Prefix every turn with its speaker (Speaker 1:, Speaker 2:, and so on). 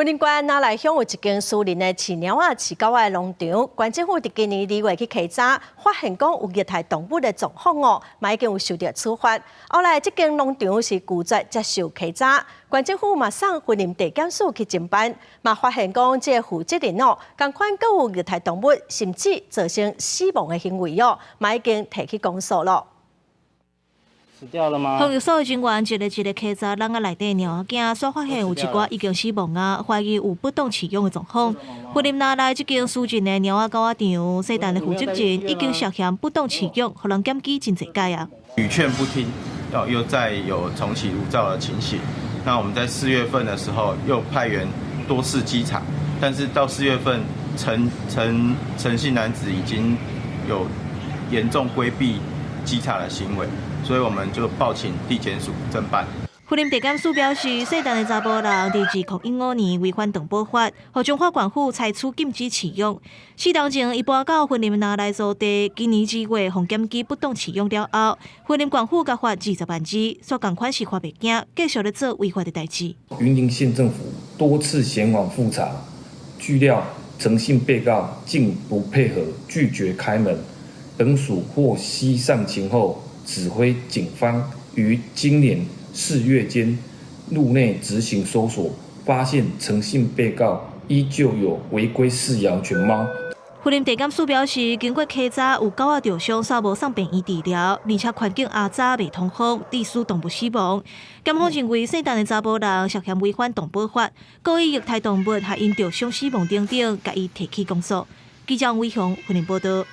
Speaker 1: 雲林縣那麗鄉有一間私人的飼貓仔、飼狗仔的農場，縣政府佇今年2月去稽查，發現講有虐待動物的狀況哦，嘛已經有受著處罰。後來這間農場是拒絕接受稽查，縣政府嘛送雲林地檢署去偵辦，嘛發現講這個負責人哦，仝款閣有虐待動物，甚至造成死亡的行為哦，嘛已經提起公訴囉。
Speaker 2: 死掉了嗎？
Speaker 3: 防疫所的人員一个一个稽查籠仔內底貓仔囝，煞發現有一寡已經死亡啊，懷疑有不當飼養的狀況。雲林那麗這間私人的貓仔狗仔場，西單的負責人已經涉嫌不當飼養，予人檢舉真濟擺啊。
Speaker 4: 屢勸不聽，又再有重起爐灶的情形。那我們在四月份的時候又派員多次稽查，但是到四月份，陳姓男子已經有嚴重規避稽查的行為。所以我們就報請地檢署偵辦。
Speaker 3: 雲林地檢署表示，姓陳的查埔人佇2015年違反動保法，予彰化縣府採取禁止飼養。4年前，伊搬到雲林那麗租地，今年2月予檢舉不當飼養了後，雲林縣府共罰20萬元，煞仝款是罰袂驚，繼續咧做違法的代誌。
Speaker 5: 雲林縣政府多次前往複查，據料陳姓被告竟不配合，拒絕開門。本署獲悉上情後，指揮警方於今年4月間入內執行搜索，發現陳姓被告依舊有違規飼養犬貓。
Speaker 3: 雲林地檢署表示，經過稽查，有狗仔著傷，煞無送病院治療，而且環境骯髒袂通風，致使動物死亡。檢方認為，姓陳的查埔人涉嫌違反動保法，故意虐待動物，予𪜶著傷死亡等等，共伊提起公訴。記者王偉雄雲林報道。